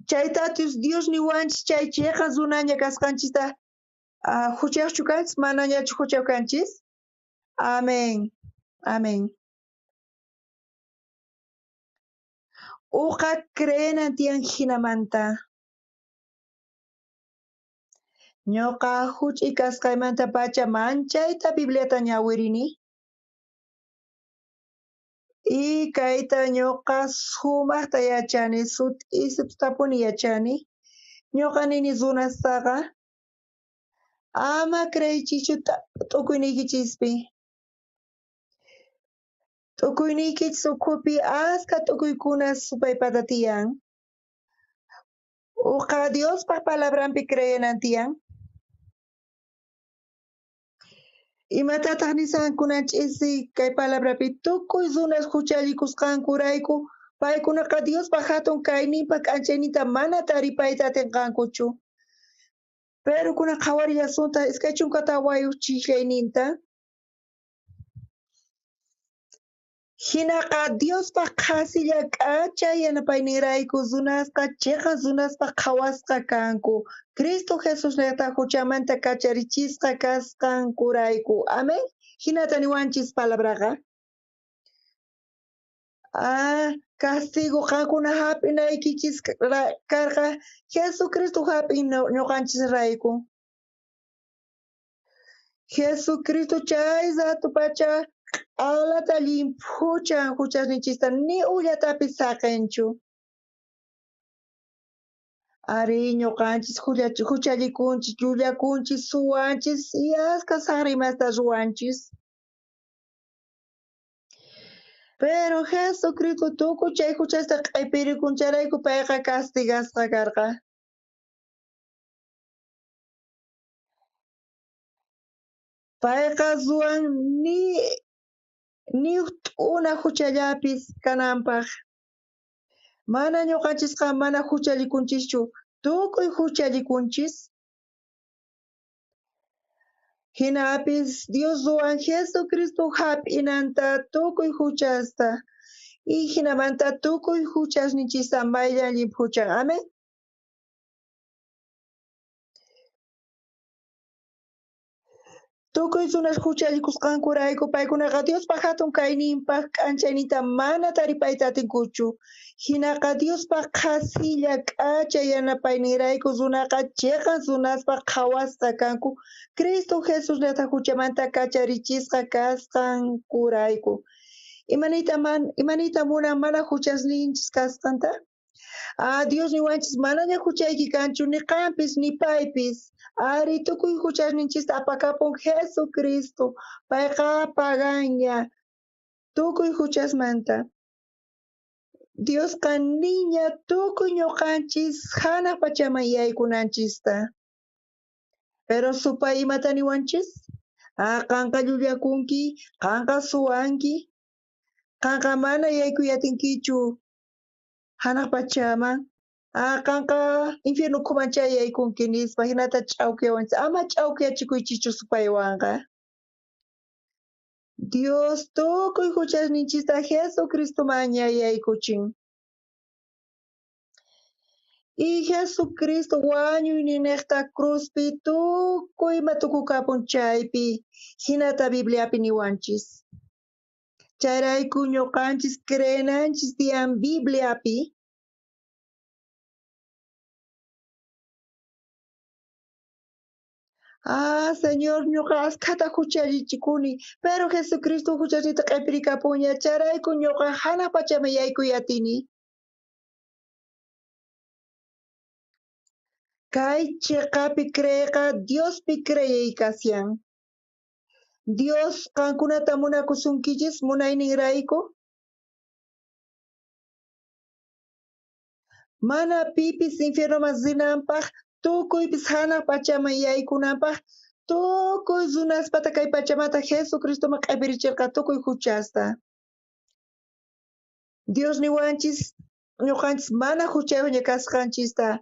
Chaytatus Dios niwanchis chay cheqan runaña kasqanchista huchayuqchu kanchis, manañachu huchayuq kanchis? Amén. Amén. Uqa creenan tiyan jinamanta. Ñuqa huch'i kasqaymantapacha manchayta Bibliata ñawirini. Y kayta ñuqa sumaqta yachani, sut'isutapuni yachani. Ñuqa nini runastaqa ama creeychichu t'ukuyniykichispi. T'ukuyniykichis ukhupi askha t'ukuykuna supaypata tiyan. Uqa Diospa palabranpi creenan tiyan. Imatataq nisan kunan ch'isi kay palabrapi tukuy runas huchallikusqankurayku paykunaqa Diospa hatun kayninpa k'anchayninta mana taripayta atinqankuchu. Pero kunan qhawarillasunta 24 chijllayninta. Hinaqa Diospa qhasilla k'acha yanapayninrayku runasqa cheqan runaspaj qhawasqa kanku. Cristo Jesús nejta huchamanta kacharichisqa kasqankurayku. Amén. Hinata niwanchis palabraqa. Castigo qankuna hap'inaykichis karqa Jesucristo hap'in ñuqanchisrayku. Jesucristo chay rato pacha q'alata llimphuchan huchasninchista ni ullatapis saqinchu. Ari ñuqanchis huchallikunchis, llullakunchis, suwanchis y askha saqra imasta ruwanchis. Pero Jesucristo tukuy chay huchasta q'ipirikun chayrayku payqa castigasqa karqa. Payqa ruwan Ni uj t'una juchallapis kananpaj. Mana ñuqanchisqa mana juchallikunchischu, tukuy juchallikunchis. Jinapis Dios ruwan Jesucristo jap'inanta tukuy juchasta. Y jinamanta tukuy juchasninchista mayllan llimphuchan. Amén. Tukuy runas juchallikusqankurayku paykunaqa Diospa hatun kayninpaq k'anchayninta mana taripayta atinkuchu. Hinaqa Diospa qhasilla k'acha yanapayninrayku runaqa chiqan runaspaq qhawasqa kanku Cristo Jesusllata juchamanta kacharichisqa kasqankurayku. Imaniyta munan mana juchasninchis kasqanta? Ah, Dios niwanchis manaña juchayki kanchu ni qampis ni paypis. Ari tukuy juchasninchista apakapun Jesucristo. Payqa paganña tukuy juchasmanta. Diosqa niña tukuy ñuqanchis hanaq pachaman yaykunanchista. Pero supay imata niwanchis? Ah, qanqa llullakunki, qanqa suwanki, qanqa mana yaykuy atinkichu hanaq pachaman. Ah, qanqa infierno ukhuman chay yaykunki nispa, hinata ch'awkiyawanchis. Ama ch'awkiyachikuychischu supaywanqa. Dios tukuy juchasninchista Jesucristoman ña yaykuchin. Y Jesucristo wañuyninejta cruzpi tukuy ima tukukapun chaypi, hinata Bibliapi niwanchis. Chayrayku ñuqanchis creenanchis tiyan Bibliapi. Ah, Señor, ñuqa askhata juchallichikuni, pero Jesucristo juchasniyta q'ipirikapuña, chayrayku ñuqa hanaq pachaman yaykuy atini. Kay chiqapi creeyqa Diospi creey kashan. Dios qankunata munakusunkichis munayninrayku. Mana pipis infiernoman rinanpaj, tukuypis hanaq pachaman yaykunanpaj, tukuy runaspata kay pachamanta Jesucristoman q'ipiricherqa tukuy juchasta. Dios niwanchis ñuqanchis mana juchayuqña kasqanchista.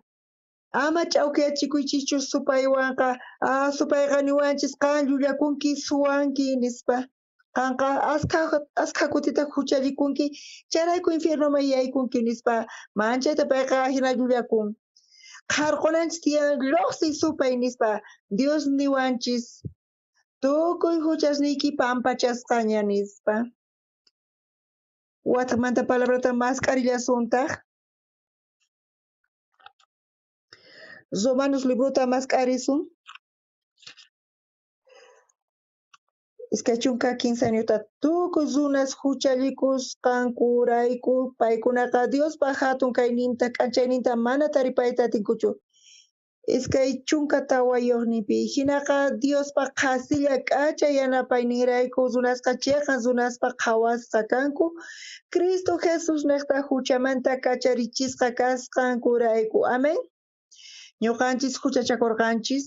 Ama ch'awkiyachikuychischu supaywanqa. Ah, supayqa niwanchis qan llullakunki, suwanki nispa. Qanqa askha kutita juchallikunki, chayrayku infiernoman yaykunki nispa. Manchayta payqa hina llullakun. Qharqunanchis tiyan lluqsiy supay nispa. Dios niwanchis tukuy juchasniyki pampachasqaña nispa. Watqmanta palabrata mask'arillasuntaj. Romanos librota mask'arisun. 23 tukuy runas juchallikusqankurayku paykunaqa Diospa hatun kayninta k'anchayninta mana taripayta atinkuchu. 24 hinaqa Diospa qhasilla k'acha yanapayninrayku runasqa chiqan runaspa qhawasqa kanku Cristo Jesusnejta juchamanta kacharichisqa kasqankurayku. Amén. Ñuqanchis juchachakurqanchis.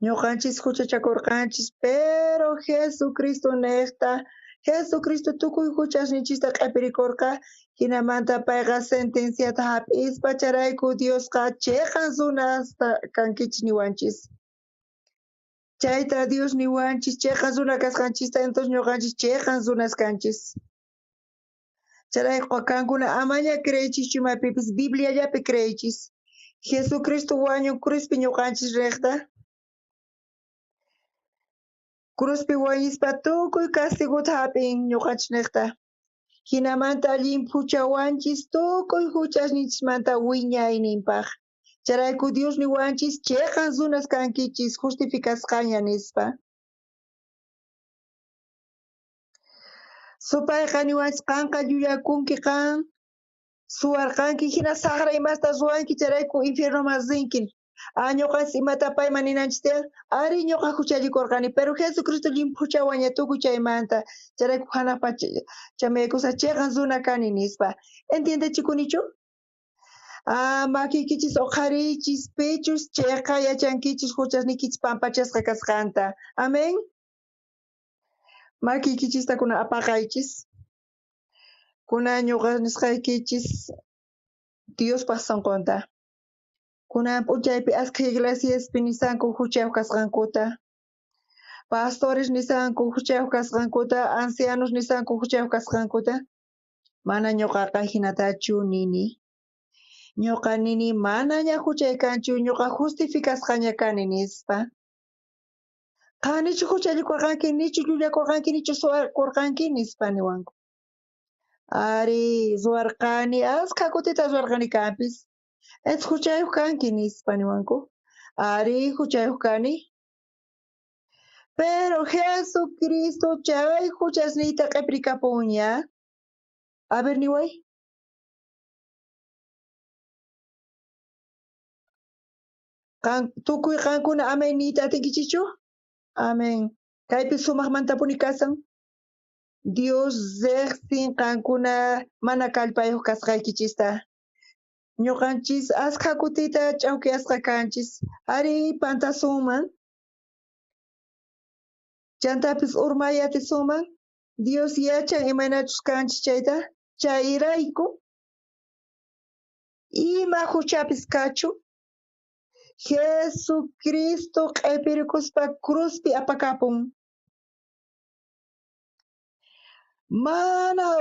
Ñuqanchis juchachakurqanchis, pero Jesucristo nejta, Jesucristo tukuy juchasninchista q'ipirikurqa, hinamanta payqa sentenciata hap'ispa chayrayku Diosqa chiqan runasta kankichis niwanchis. Chayta Dios niwanchis chiqan runa kasqanchista, entonces ñuqanchis chiqan runas kanchis. Chayrayku qankuna amaña creeychischu imapipis, Bibliallapi creeychis. Jesucristo wañun cruzpi ñuqanchis riqta. Cruzpi wañispa tukuy castigota hap'in ñuqanchisnejta. Hinamanta llimphuchawanchis tukuy juchasninchismanta wiñayninpaj. Chayrayku Dios niwanchis chiqan runas kankichis justificasqaña nispa. Supayqa niwanchis qanqa llullakunki qan suwarqanki hina saqra imasta ruwanki chayrayku infiernoman rinki. Ah, ñuqanchis imata payman ninanchis tiyan? Ari ñuqa juchallikurqani, pero Jesucristo llimphuchawaña tukuy chaymanta. Chayrayku hanaq pachaman yaykusaq chiqan runa kani nispa. Entiendechikunichu? Makiykichis oqhariychis, pichus cheqa yachankichis juchasniykichis pampachasqa kasqanta. Amén. Makiykichista kuna apaqaychis. Kuna ñuqa nisqaykichis Diospaj sonqonta. Kunan p'unchaypi askha iglesiaspi nisanku juchayuq kasqankuta. Pastores nisanku juchayuq kasqankuta, ancianos nisanku juchayuq kasqankuta. Mana ñuqaqa hinatachu nini. Ñuqa nini manaña juchay kanchu, ñuqa justificasqaña kani nispa. Qan nichu juchallikurqanki, nichu llullakurqanki, nichu suwakurqanki nispa niwanku. Ari, ruwarqani, askha kutita ruwarqani kanpis. Es juchayuq kanki nispa niwanku. Ari, juchayuq kani. Pero Jesucristo chay juchasniyta q'iprikapunña. A ver, niway. Tukuy qankuna amén niyta atinkichikchu? Amén. Kaypi sumaqmantapuni kasan. Dios riqsin qankuna mana kallpayuq kasqaykichista. Ñuqanchis askha kutita ch'awkiyasqa kanchis. Ari pantasunman. Chantapis urmay atisunman. Dios yachan imaynachus kanchis chayta. Chayrayku ima juchapis kachu. Jesucristo q'ipirikuspa cruzpi apakapun. Mana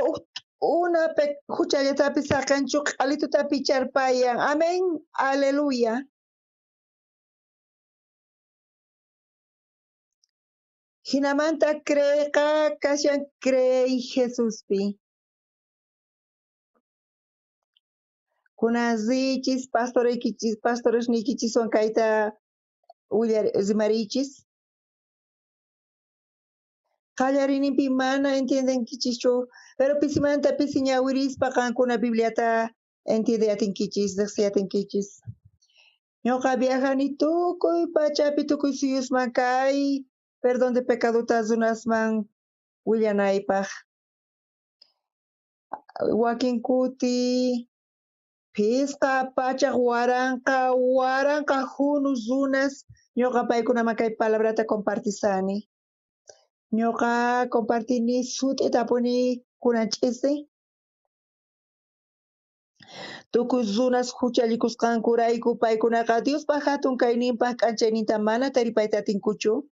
una juchallatapis saqenchu q'alituta picharpayan. Amén. Aleluya. Jinamanta creeqa kashan creey Jesuspi. Kunan riychis pastoresniykichiswan kayta rimariychis. Qallariyninpi mana entiendenkichischu, pero pisimanta pisi ñawirispa qankuna Bibliata entiende atinkichis, riqsiy atinkichis. Ñuqa viajani tukuy pachapi, tukuy suyusman kay perdón de pecadota runasman willanaypaj. Wakin kuti phisqa pachaj waranqa waranqa junus runas ñuqa paykunaman kay palabrata compartisani. Ñuqa compartini sut'itapuni kunan ch'isi. Tukuy runas juchallikusqankurayku paykunaqa Diospaj hatun kayninpaj k'anchayninta mana taripayta atinkuchu.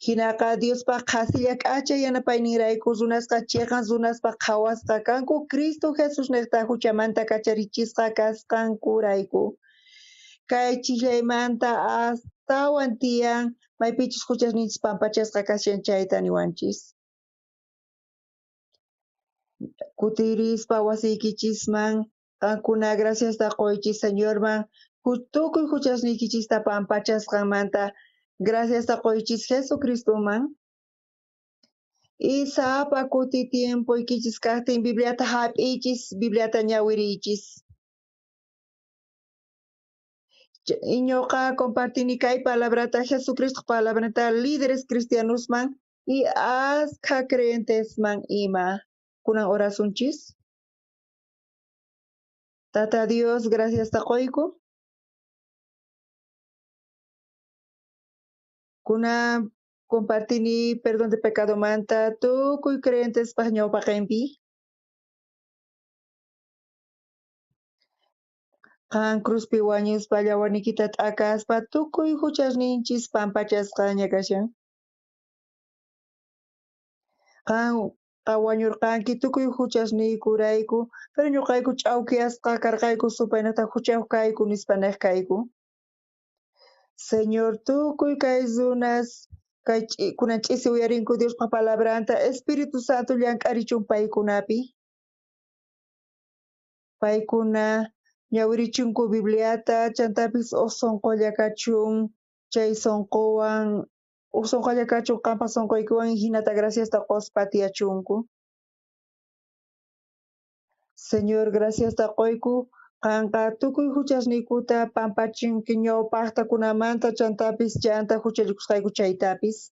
Hinaqa Diospaj qhasilla k'acha yanapayninrayku runasqa chiqan runaspaj qhawasqa kanku Cristo Jesusniqta juchamanta kacharichisqa kasqankurayku. Kay chillaymanta astawan tiyan maypichus juchasninchis pampachasqa kashan chayta niwanchis. Kutirispa wasiykichisman qankuna graciasta quychis Señorman tukuy juchasniykichista pampachasqanmanta graciasta quychis Jesucristoman. Y sapa kuti tiempoykichis kaqtin Bibliata hap'iychis, Bibliata ñawiriychis. Ñuqa compartini kay palabrata Jesucristo palabrata líderes cristianosman y askha creyentesman ima. Kunan orasunchis. Tata Dios, gracias taqoyku. Kunan compartini perdón de pecado manta tukuy creyentespaj ñawpaqenpi. Qan cruzpi wañuspa llawanikita t'akaspa tukuy juchasninchis pampachasqaña kashan. Qanqa wañurqanki tukuy juchasniykurayku, pero ñuqayku ch'awkiyasqa karqayku supaynata juchayuq kayku nispa niq kayku. Señor, tukuy kay runas kay kunan ch'isi uyarinku Diospaj palabranta, Espíritu Santo llank'arichun paykunapi. Paykuna ñawirichunku Bibliata, chantapis uj sonqolla kachun, chay sonqowan, uj sonqolla kachun qanpaj sonqoykiwan hinata graciasta quspa tiyachunku. Señor, graciasta quyku, qanqa tukuy juchasniykuta pampachinki ñawpaqta kunamanta chantapis chanta juchallikusqayku chaytapis.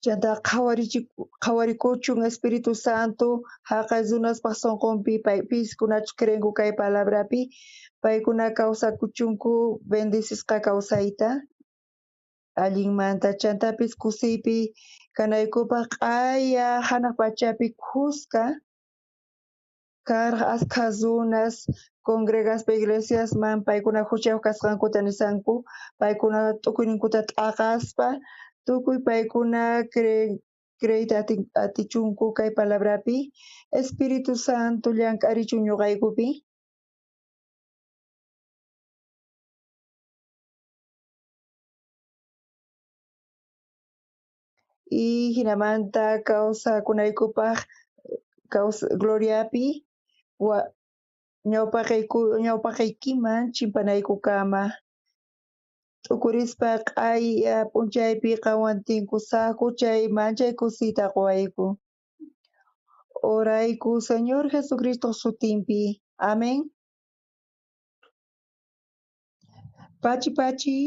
Chantá qhawarikuchun Espíritu Santo jaqay runaspaj sonqonpi, piskunachus creenku kay palabrapi, paykuna kawsakuchunku bendecisqa kawsayta allinmanta, chantapis kusiypi kanaykupaj q'aya janaj pachapi khuska karqa askha runas congregaspa iglesiasman paykuna juchayoj kasqankuta nisanku, paykuna tukuyninkuta t'aqaspa tukuy paykuna creeyta atichunku kay palabrapi. Espíritu Santo llank'arichun ñuqaykupi. Y jinamanta kawsakunaykupaj gloriapi ñawpaqeykiman chimpanaykukama. T'ukurispa q'aya p'unchaypi qanwan tinkusajku chay manchay kusiyta qowayku. Orayku Señor Jesucristo sutinpi. Amén. Pachi pachi.